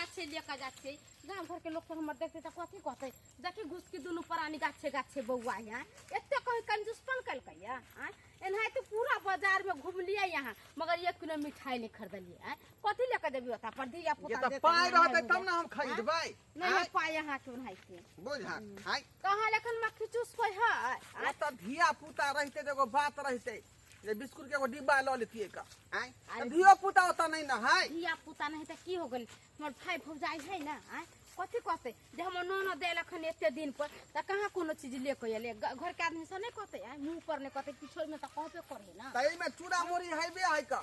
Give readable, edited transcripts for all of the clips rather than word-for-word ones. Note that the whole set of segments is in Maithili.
गाछे लेके जाइ छियै। गाम घर के लोग सब हमर देखते तऽ कथी कहतै? देखी घुसकी दुनू प्राणी गाछे गाछे बौआ है, एते कहीं कंजूसपन कलकै या। आँय, एनाहिते पूरा बाजार में घुमलियै यहाँ, मगर एक किलो मिठाई नहीं खरीदलियै। आँय, कथी लेके देबी ओता पर धिया जे पुता तऽ देतै, पाइ नहि रहतै नहि तब ने हम खरीदबै। नहीं आँय, पाइ अहाँ के ओनाहिते बुझा आँय कहाँ लेखन मक्खी चूस कोइ है। आँय, ओतऽ धिया पुता रहितै तऽ एगो बात रहितै जे बिस्कुट के एगो डिब्बा लऽ लेतियै का। आँय, अरे धियो पुता ओतऽ नहि ने है। धिया पुता नहीं तऽ की हो गेल? हमर भाई भौजाई है ना। आँय, कथी कहतै जे हमर ननद एलक हन एते दिन पर तऽ कहाँ कोनो चीज ले के एलै? घर के आदमी सब नहीं कहतै? आँय, मुँह पर नहीं कहतै, किछो में तऽ कहबे करे ना। तऽ एहिमे चूड़ा मुरही हेबे है का,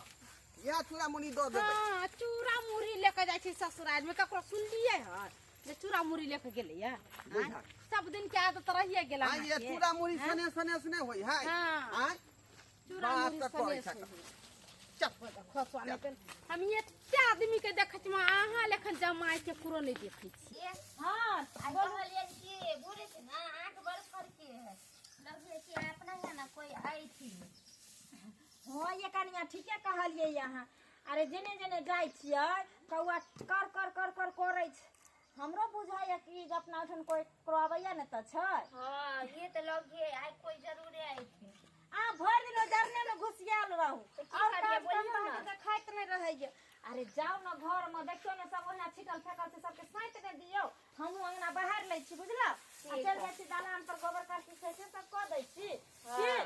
इएह चूड़ा मुरही दऽ देबै। हाँ, चूड़ा मुरही लेके जाइ छै ससुराल में। ककरो सुनलियै हन जे चूड़ा मुरही लेके गेलैया? बुझा। सब दिन के आदत रहिए गेल आँय, ये अहाँके। चूड़ा मुरही सने सने सने होइ है। हाँ। आँय, चूड़ा बात मुरही तऽ कहै सने छै। सने। चल खसुआ नहि तऽ हम एते आदमी के देखै छी, मगर अहाँ लेखन जमाइ के ककरो नहि देखै छी। हाँ, आ कहलियै कि बूढ़े छै ने, आँख बड़ फरके है, लगै कि अपना यहाँ ने कोई आई थी। हाँ ये कनिया ठीके कहलियै अहाँ। अरे जेने जेने जाइ छियै कौआ कर कर कर कर करै छै। हमरो बुझाइया कि जे अपना ओहिठाम कोई ककरो अबैया ने तऽ छै। हाँ, ये तऽ लगे आइ कोई जरूरे आई थी। अहाँ भरि दिन ओहि जरने में घुसियाल रहू तऽ की और करियै, काज काम बोलियौ तऽ ने। अहाँके देखाइत नहि रहैया। अरे जाउ ने घर में, देखियौ ने सब ओहिना छिटल फेकल छै, सबके सैंत ने दियौ। हमहूँ अंगना बहारि लै छी, बुझलहुँ? आ ठीक चलि है। जाइ छी दलान पर, गोबर करसी छै से सब कऽ दै छी की। हाँ।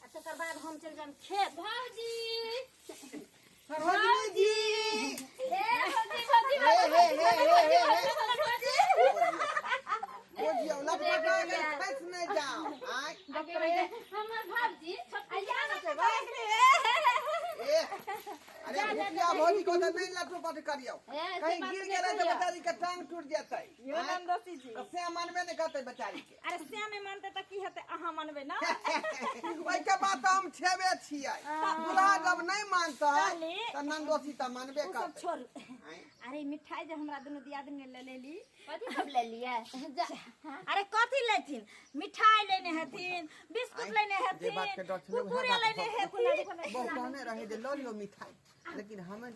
आ तकर बाद हम चलि जायब खेत। भौजी, सरोजिनी जी, हे भौजी, भौजी, हे हे हे हे हे हे, बुझियौ लटपटा के खसि नहि जाउ। आँय, हमर भौजी आइया ने छै। ए अरे भुखिया भौजी को तऽ नहि लटपट करियौ, ए, से कहीं बात गिर नहि गेलै तऽ कहियौ। बेचारी के टांग टूटि जेतै। यौ आँय, नंदोसी जी, तऽ से मानबे नहि करतै बेचारी के। अरे से नहि मानतै तऽ की हेतै? अहाँ मानबै ना? ओहिके बाद तऽ हम छेबे छियै। दुल्हा जब नहि मानतै कहली। तऽ नंदोसी तऽ मानबे ओ सब करतै। छोड़ू। आँय, अरे मिठाई जे हमरा दुनू दियादनी ले लेली। कथी सब लेलियै? अरे कथी लेथिन? मिठाई लेने हेथिन, बिस्कुट आँय, लेने जे बात के हेथिन, डर छलै उएह कुरकुरे बात लेने भऽ हेथिन। बहु कहने रहै जे लऽ लियौ मिठाई, लेकिन हमे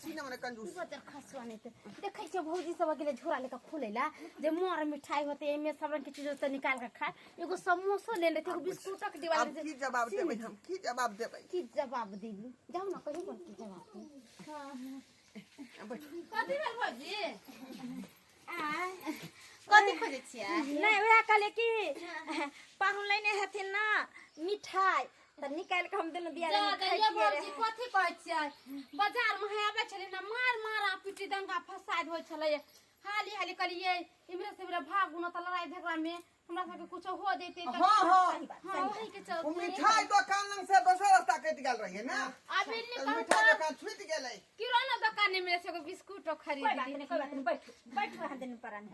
छी ने मने कंजूस। बजर खसुआ नहि तऽ देखै छियै भौजी सब गेलै झोरा लेके खोलै ला जे मर मिठाई होतै एहिमे, सब रंग के चीज होतै, निकाल के खाय। एगो समोसो लेने रहै, एगो बिस्कुटक डिब्बा आब लेने की जवाब देबै हम? की जवाब देबै? की जवाब देबी? जाउ ने कहियो कोन की जवाब देबी। कथी भेल भौजी? आँय, कथी खोजै छियै? नहि, वएह कहलियै कि पाहुन लेने हेथिन ना मिठाई, तऽ निकालि कऽ हम दुनू जा दियादनी दैया खैतियै भौजी रहए। कथी कहै छियै? बाजार में आबै छलै ने, मार मार आ पीटी दंगा फसाद होइ छलै। हाली हाली कहलियै इम्हरे से इम्हरे भागू न तऽ लड़ाई झगड़ा में हमरा सबके कुछो हो जैते तऽ। हाँ हाँ हाँ, वही के ओ चलते मिठाई दोकान लग से दोसर रास्ता कटि गेल रहियै ने। अभी तऽ निकल मिठाई दोकान छूटि गेलै। किराना दोकान में मिले छै एगो बिस्कुटो खरीद कोइ बात ली। नहि, कोइ बात नहि, बैठू बैठू अहाँ दुनू प्राणी।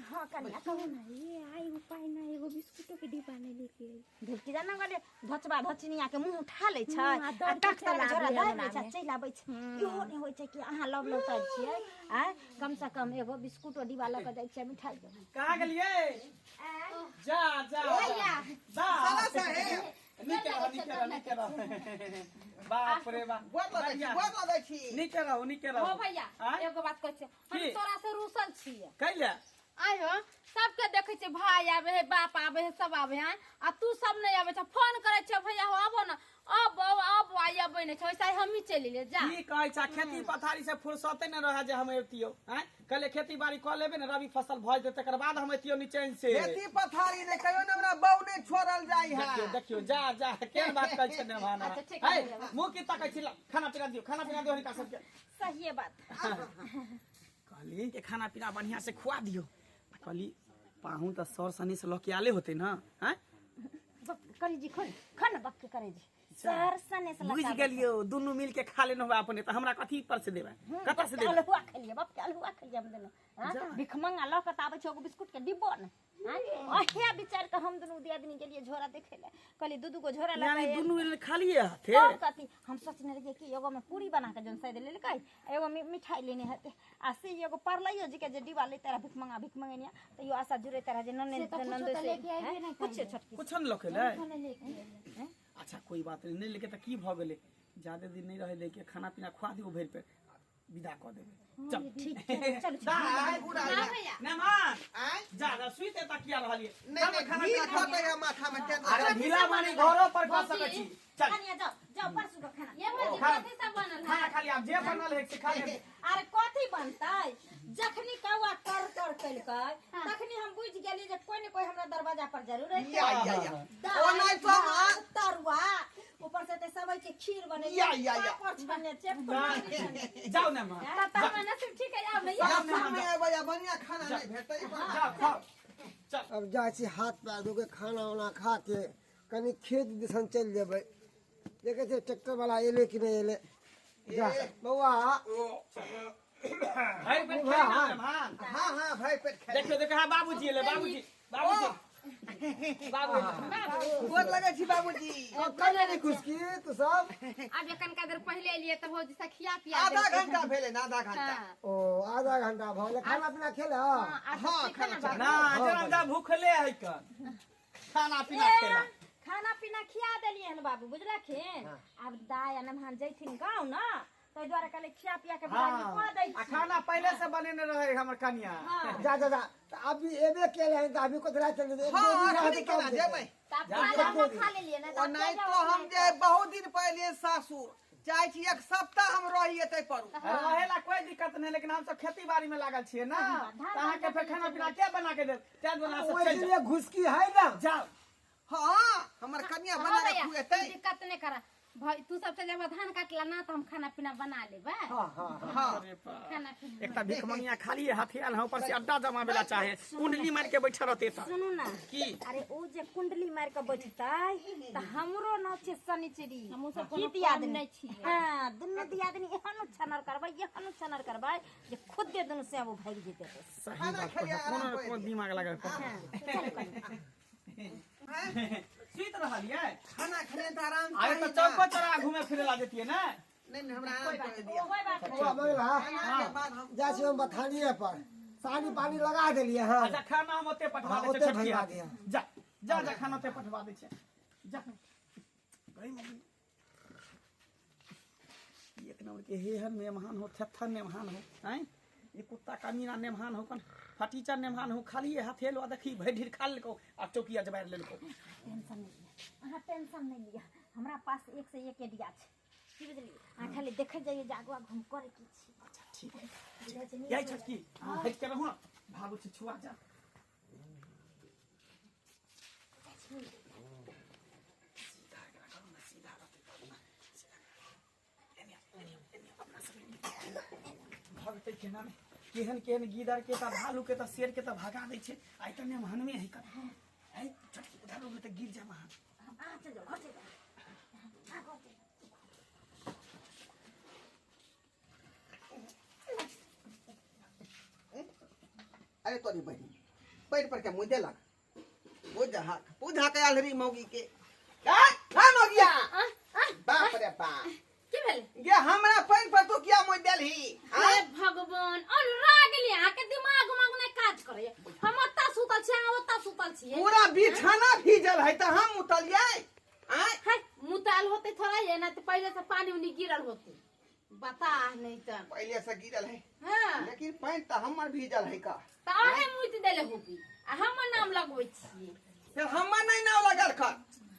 हाँ कनिया कहू ना, ये आई उपाय ना, एगो बिस्कुटो के डिब्बा नहीं लेके आई। ढेलकी जाना गले धचबा धचनिया के मुंह उठा लै छै आ आ दौड़ के टक तर चलि झोरा आबै दाबि लै छै अंगनामे। चलि आबै छै। इहो नहि होइ छै कि अहाँ लव लौटल छियै। आँय, कम से कम एगो बिस्कुटो डिब्बा लऽ कऽ जाइ छियै मिठाई के। कहाँ गेलियै? जा जा भैया। जा साला साहेब, नीके रह, नीके रह, नीके रह। बाप रे बाप, गोर लगै छी। बढ़िया। गोर लगै छी। नीके रहू, नीके रहू। हो भैया, आँय? एगो बात कहै छियै हम, की? तोरा से रूसल छियै। कैले? आइ हो, सबके देखै छियै भाय आबै है, बाप आबै है, सब आबै है, आ तू सब नहि आबै छ। फोन करै छियै, भैया हो आबो ने, अब अब आइ अबै नहि छै। वैसे हमही चलि एलियै जा। की कहै छ? खेती पथारी से फुर्सते ने रहे जे हम अबितियौ। आँय, कहले खेती बाड़ी कऽ लेबै ने, रबी फसल भऽ जेतै तकर बाद हम अबितियौ निचैन से। खेती पथारी नहि कहियो ने, हमरा बहू नहि छोड़ल जाइ है। देखियौ देखियौ, जा जा, केहन बात कहै छै नेभाना। अच्छा, ठीक है, है, मुँह की तकै छी? खाना पीना दियौ, खाना पीना दियौ हिनका सबके। सहिए बात। कहली कि खाना पीना बढ़िया से खुआ दियौ। आ कहली पाहुन तऽ सर सनी से लऽ के आले होते ना। हैं करी जी, खोल खन बक के करे जी, सर सने से बुझि गेलियौ, दुनू मिल के खा लेने होबै अपने, तऽ हमरा कथी पर से देबै? कतऽ से देबै? अलहुआ खेलिए बाप के, अलहुआ खेलिए हम दुनू। हाँ, भिखमंगा लऽ कऽ तऽ आबै छै, एगो बिस्कुट के डिब्बो ने। अहे विचार के हम दुनू दियादनी गेलिए झोरा देखे ले, कहलिए दू दू गो झोरा लऽ यानी के दुनू मिल खालिए हाथे। तब कथी, हम सोचने रहिए कि एगो में पूरी बना के जौन सैद लेलकै, एगो मिठाई लेने हेतै, आ से एगो परलैयो जी के जे डिब्बा लेते रह भिखमंगा भिखमंगनिया, तऽ यो आशा जुड़ैत रह जे ननद से तऽ कुछो ननद तऽ से लेके अयबे हैं? नहि कुछो कयलै। छोटकी कुछो नहि लऽ के एलै? कुछो नहि लेके अयलै। अच्छा कोई बात नहीं, नहीं लेके तऽ की भऽ गेलै? ज्यादे दिन नहीं रहे लेके, खाना पीना खुआ दियौ भरि पेट। विदा कऽ देबै। चल ठीक छै, चल। दाइ बुढ़ा ना भैया। मेहमान आँय? जा जा सुइते तकिया रहलियै। नहीं नहीं, खाना घी पीना खा। खतै है माथा में तें अरे ढीला बानी घरो पर खा सकै छी। चल कनिया जाओ जाओ, परसू के खाना। ये भौजी खाना- कथी सब बनल है? खाना खा लिया, जे बनल है से खा ले। अरे कथी बनतै, जखनी कौआ कर कर केलकै तखनी हम बुझि गेलियै जे कोई ने कोई हमरा दरवाजा पर जरूर अयतै। या या या दालि, ओ नहीं तो हम भात, तरुआ, ऊपर से ते सबई के खीर बनेलियै, या, या, या। पापड़ छानने छै, फुलौरी छानने छै। जाओ ना माँ। तब तऽ हमर नसीब ठीक है, आब भैया। जाओ मेहमान, समय अबै आ बढ़िया खाना नहीं भेटतै। जाओ खाओ। चल अब जाइ छी हाथ पैर धो के खाना उना खा के कनि खेत दिसन चलि जेबै। देखै छियै ट्रैक्टर वाला एलै कि नहि एलै। जा बौआ। भरि पेट खाइ ना मेहमान। हाँ हाँ, भाई पेट खा। देखियो देखियो, हाँ बाबूजी एलै, बाबूजी बाबूजी बाबू। गोर लगै छी बाबूजी। कने नहीं खुशकी तू सब? आब कनका देर पहिले एलियै तऽ भौजी से खिया पिया आधा देलकै। घंटा भेलै ना, आधा घंटा। हाँ। ओ आधा घंटा भऽ गेलै। खाना पीना खेल? हाँ, आब हाँ, ठीक है ना खाना बाबू? ना जरा जा भूखले है कन खाना पीना खेला। खाना पीना खिया देलियै हन बाबू, बुझलखिन? आब दाय आ नमहान जैथिन गाँव ना, ताहि दुआरे कहले खिया पिया के विदाई कऽ दै आ छी। खाना पहले से बनेने रहे हमर कनिया। हाँ। जा जा जा, तऽ अभी एबे केले हन तऽ अभी कथी चलि जेतै? एक हाँ दो दिन अखनी रहतै केना तब जेबै? जेतै। तऽ आब खाना हम खा लेलियै ने, ओ नहीं तो हम जे बहुत दिन पहिले सासुर चाहे छी, एक सप्ताह हम रहिए तै पर। रहेला कोई दिक्कत नहीं, लेकिन हम सब खेती बाड़ी में लागल छियै ना, तऽ अहाँके फेर खाना पीना के बना के देब? ताहि दुआरे अहाँ सब ओहि चलि दिन जाउ। घुसकी है ना। जाउ। हाँ, हमर कनिया हाँ बना के भैया, खुएतै। तू दिक्कत नहीं करा भाई, तू सब चल जाबह धान काटला ना तऽ हम खाना पीना बना लेबै। हाँ हाँ हाँ। अरे बा। खाना पीना एकटा भिख मंगिया खाली हाथे आयल हँ, ऊपर से अड्डा जमाबे ला चाहे कुंडली मार के बैठल रहते तऽ सुनू ना। की? अरे ओ जे कुंडली मार के बैठतै तऽ हमरो नाव छै शनिचरी। हमहूँ सब की कोनो दियादनी कम नहि छियै। हाँ, दुनू दियादनी एहन छनर करबै, एहन छनर करबै जे खुदे दुनू सेबो भागि जेतै। सही खाना बात खेलियै, कहै, आराम कोनो कऽ कोनो लिअ। दिमाग लागल। हैं? सुति रहलियै? खाना खेने तऽ आराम अरे चाही तऽ ना। चौको चौरा घूमे फिरे ला जतियै ने। नहीं नहीं, हमरा आराम करे दिअ। ओहि बात बौआ मंगला, खाना के बाद हम जाइ छी हम बथानिए पर, सानी पानी लगा देलियै हँ। अच्छा, खाना हम ओते पठवा हाँ, दै ओते छियै छोटकी भेजवा हाथे। दिअ। जा जा जा, खाना ओते पठवा दै छियै, जा। गई मम्मी। एक नंबर के हे हर मेहमान हो, थेथर मेहमान हो हैं, ये कुत्ता का मीना मेहमान हो, कन फटीचर मेहमान हो, खाली हाथे लो देखी भरि ढीर खा लेलको आ चौकिया जबारि लेलको। टेंशन नहि लिअ अहाँ, टेंशन नहि लिअ, हमरा पास एक से एक आइडिया छै, की बुझलियै? अहाँ खाली देखै जाइए जे आगू आगू हम करै की छी। अच्छा ठीक है, यही छोटकी हट के रहू ना, भागो छी छुआ जा। सीधा एकरा करू ना, सीधा रहतै तब ना। सीधा। एने आउ, एने आउ, एने आउ, अपना सब एने। भगतै केना ने? केहन केहन गीदड़ के तऽ भालू के तऽ शेर के तऽ भगा दै छै, आइ तऽ मेहमानमे है कन है। छोटकी उधर उधर तऽ गिर जाम अहाँ। अहाँ चलि जाउ, घर चलि जाउ, अहाँ घर चलि जाउ। अरे तोरी बहिन पैर पर के मुँह देलक। बुझा बुझा के आयल री मौगी के का मौगिया, बाप रे बाप। की भेल? ये हमरा पैर पर तू किया मुँह देलही? हे भगवान, अनरा गेलियै अहाँके दिमाग उमाग नहि काज करैया। हम ओतऽ सुतल छियै, अहाँ ओतऽ सुतल छियै। पूरा बिछाना भीजल है तऽ हम उतलियै आँय? है मुताल होते थोड़ा ये ना तऽ पहिले से पानी उनी गिरल होते, बता नहीं तऽ। पहले से गिरल है। हाँ। लेकिन पानि तऽ हमर भीजल है का। तऽ अहें मुति देले होबी आ हमर नाम लगबै छियै। फिर हमर नहीं नाव लगल कर।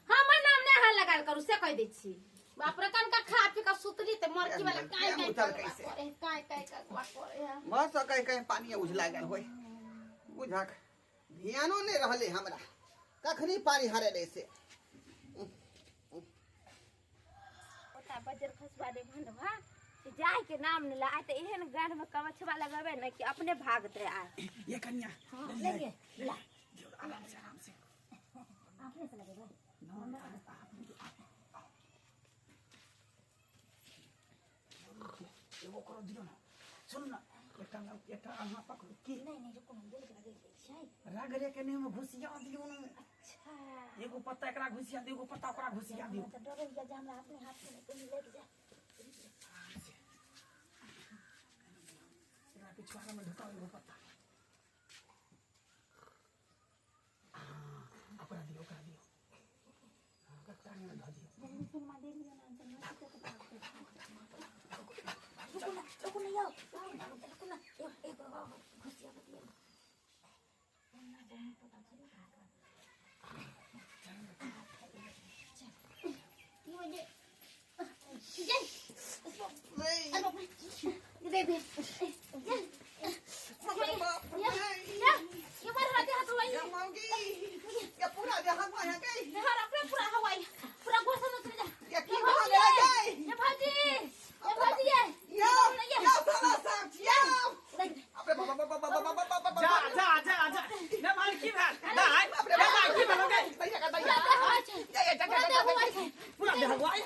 हमर नाम नहि अहाँ लगायल करू, से कहि दै छी। बाप रे, कनका खा पी कऽ सुतली तऽ मरकी वाला काई काई उतल कैसे? करे, काई काई का करे है। बस कहीं कहीं पानी उझला गेल होय, बुझक ध्यानो नहीं रहले हमरा कखनी पानी हरेले से। ओता बजर खसवा दे भंडवा जाय के नाम ने ला, आइ तऽ एहन गाँठ में कमछवा लगेबै ने कि अपने भागतै आइ। ये कन्या। हाँ, लगे ला। दियौ, आराम से आराम से। अपने से लगेबै? एगो करो दियौ ना, सुनू ना, एकटा एकटा अहाँ पकड़ू की। नहीं नहीं, रुकू, हम दिल के लगे दै छियै। रगड़े के नहीं घुसिया दियौ ना। अच्छा। एगो पत्ता एकरा घुसिया दियौ, एगो पत्ता ओकरा घुसिया दियौ। हमरा तऽ डर होइया जे हमरा अपने हाथ से नहि कहीं लागि जाय। एकरा पिछुआरा में ढुकाओ एगो पत्ता। हाँ, ओकरा दियौ, ओकरा दियौ। हाँ, ओकरा टांग में धऽ दियौ। जल्दी सुनमा दे दियौ ना, जल्दी से तऽ भागतै। रुकू ना, रुकू ना यौ। दे दे बाप ये रे। ये ये मार हाथ हाथ हुआ ये मौगी ये पूरा देह हवा है गई। ये अपने पूरा हवाई पूरा घोसा में चले जा। ये की ये भऽ भौजी गेलै गई? ये भौजी ये भौजी ये यो ये यो साला साहब छियौ। अबे बाबा बाबा बाबा बाबा बाबा जा जा जा जा ने मार की भेल दाइ बाप रे ए दाइ की भेल गई? दैया का पूरा दैया देह हवाई छै। या या जा पूरा जा देह जा हवाई छै। पूरा देह हवाई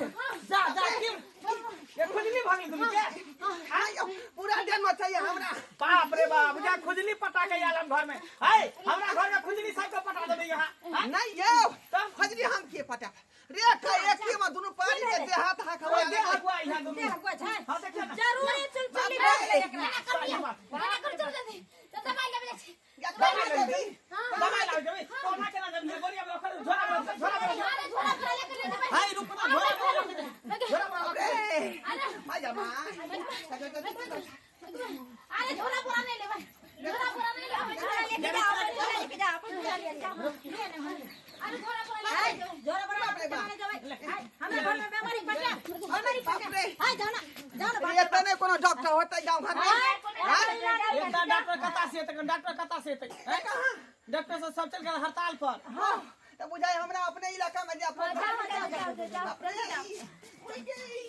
जा जा की ये खुजली भागल दुनू के? आयो पूरा देह में चाहिए हमरा। बाप रे बाप, जा खुजली पटा के आयल हम घर में है, हमरा घर में खुजली सबके पटा देबे यहाँ। हाँ? नहीं यौ तब? खजरी हम के पटा रे का एक के में दुनू पानी के देह हाथ हाथ ओ हवा देह हवा यहाँ दुनू। देह हवा छै। हाँ देखिए ना। जरूरी चुलचुली बाप भऽ रे। गेलै एकरा। मना कर सही दिया बात। मना कर चल जल्दी चल दवाई लेबे जाइ छी। या दवाई लेबी। दवाई लाओ जेबे कोना केना जेबे बोलिया में ओकर झोरा में झोरा में अरे झोला भरा लेके ले जेबै। हाय रुक ना झोरा में झोरा में बाप रे माया मां अरे झोला बोरा नहीं लेबै, झोला बोरा नहीं लेबै। झोरा लेके जाओ, अपन झोरा लेके जाओ, अपन झोरा लेके जाओ। ले ने, ले। अरे झोला बोरा लेके हाय, जेबै। झोरा बड़ा बाप रे बाप। लेके जेबै। हाय, हमरा घर में बेमारी पटा, बेमारी बाप पटा। रे। हाय, जाओ ना, जाओ ना, रे तने कोनो डॉक्टर होतै गांव घर में? हाय, एकटा डॉक्टर कता से एतै? डॉक्टर कता से एतै? हैं? डॉक्टर सब सब चल गेल हड़ताल पर। हां त बुझाय हमरा अपने इलाका में जा जाओ, जाओ, जाओ, जाओ, जाओ। बाप रे ओइ गई।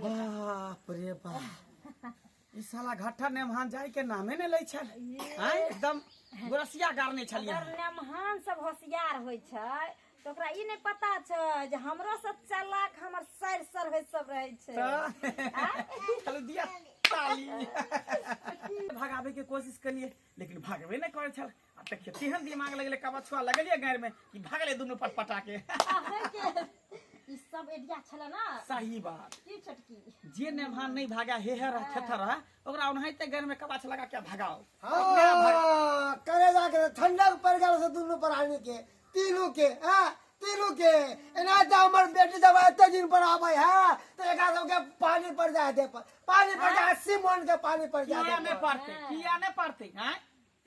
बाप रे बाप, ई साला घट्ठा नेमहान जाय के नामे ने लै छल। हैं एकदम गोरसिया गारने छलियै। अगर नेमहान सब होशियार होइ छै तऽ ओकरा ई नहि पता छै जे हमरो सब चालाक हमर सर सर होइ सब रहै छै। तऽ चलू दिया ताली। भगाबे के कोशिश कलिए लेकिन भागबे नहि करै छल। आ देखिए तेहन दिमाग लगले कबछुआ लगलिए गाँर में कि भागले दुनू पर पटा के। अहाँके ई सब एडिया छलै ना। सही बात। की छोटकी जे नेमहान नहीं भागा हे हे रह थेथर रह ओकरा ओनाहिते गाँर में कबाछ लगा के भगाओ अपने आप भाग। हाँ, करे जाके ठंडक पड़ गेल से दुनू प्राणी के तीनू के। हाँ तीनू के एना तऽ हमर बेटी जब एते दिन पर आबै है तऽ एकरा सबके पानी पड़ जाय दे पर पानी पड़ जाय 80 मन के पानी पड़ जाय किया दे नहीं पर। पड़ते, किया नहीं पड़ते हैं?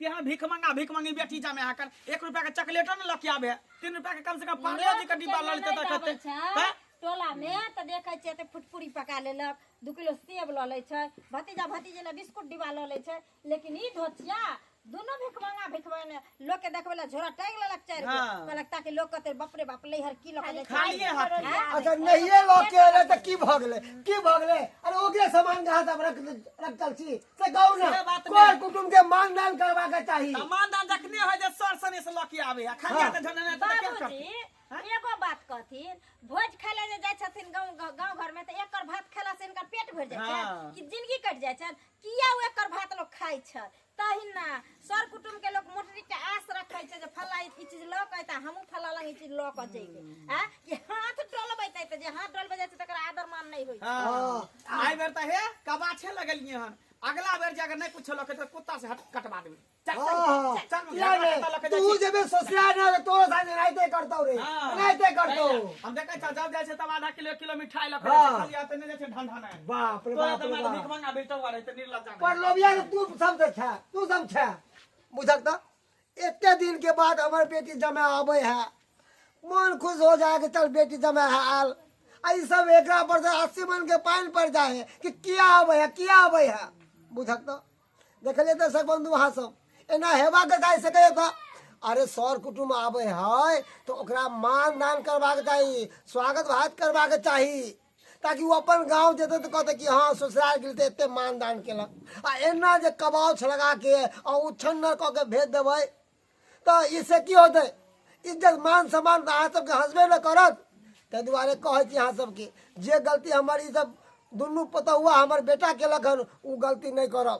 यहाँ भीख मंगा भीख मंगी बेटी जामे आकर 1 रुपया के चॉकलेटो ने लके आबे, 3 रुपया के कम से कम पार्ले जी के डिब्बा ल लेते तऽ खते। छै टोला में तऽ देखै छियै तऽ फुटपुरी पका लेलक, 2 किलो सेब लऽ लै छै, भतीजा भतीजी लए बिस्कुट डिब्बा लऽ लै छै, लेकिन ई धोतिया दुनू भिख मंगा भिख मंगा लोक के देखबै लए झोरा टांगि लेलक 4 गो। हाँ। कहलक ताकि लोक कहतै बाप रे बाप लैहर की लऽ के जाइ छै। खालिए हाथ। हाँ? अच्छा नहिये लऽ के एलै तऽ की भऽ गेलै, की भऽ गेलै? अरे ओकरे सामान के हाथ रख रखल छी से कहू से ने। बात कर नहि। कुटुम्ब के मान दान करबाक चाही। तऽ मानदान जखने होइ जे सर सने से लके आबे आ खाली हाथे झंडा नहि तऽ क्या करतै? बाबूजी एगो बात कहथिन, भोज खाय लए जे जाइ छथिन गाँव गाँव घर में तऽ एकर भात खेला से हिनकर पेट भरि जाइ हाँ। छनि कि जिंदगी कटि जाइ छनि? किया ओ एकर भात लोक खाइ छै? तहिना सर कुटुम्ब के लोक मोटरी के आस रखै छै जे फल्ला ई चीज लऽ के अयतै, हमहूँ फल्ला लग ई चीज लऽ के जइबै। आ कि हाथ डोलबैत अयतै, जे हाथ डोलबै जाइ छै तकर आदर मान नहि होइ छै। हाँ। आइ बेर तऽ हे कबाछे लगलियै हन, अगला बेर जे अगर नहि कुछो लके तऽ कुत्ता से हट कटवा देबै। चल चल हाँ, चल किया ने? तू जेबे ससुराल ना तोरो साथ एनाहिते करतौ रे, हाँ। एनाहिते करतौ। हम देखै छौ जब जाइ छै तब आधा किलो 1 किलो मिठाई लऽ के हाँ। जाइ छै, खाली हाथे नहि जाइ छै ढंढनाय। बाप रे तोरा बाप तऽ रे मार भीख बाप। मंगा बेटो रहै तऽ निर्लज्जा पर लोभिया के तू सब से छा, तू सब छा। बुझक तऽ एते दिन के बाद हमर बेटी जमा आबै है, मन खुश हो जाए कि चल बेटी जमा है आयल। आ ई सब एकरा पर से 80 मन के पानि पड़ जाए है कि किया आबै है, किया आबै है। बुझक तऽ देखलियै दर्शक बंधु अहाँ सब एना हेबाक चाही से कहियो तऽ। अरे सर कुटुम्ब आबै है तऽ ओकरा मान दान करबाक चाही, स्वागत भात करबाक चाही, ताकि ओ अपन गाँव जेतै तऽ कहतै कि हँ ससुराल गेल तऽ एते मान दान केलक। आ एना जे कबाउछ लगा के आ उछन्नर कऽ के भेज देबै तऽ ईसे की होतै? इज्जत मान सम्मान तऽ अहाँ सबके हँसबे ने करत। ताहि दुआरे कहै छी अहाँ सबके जे गलती हमर ई सब दुनू पुतहुआ हमर बेटा केलक हन ओ गलती नहि करब।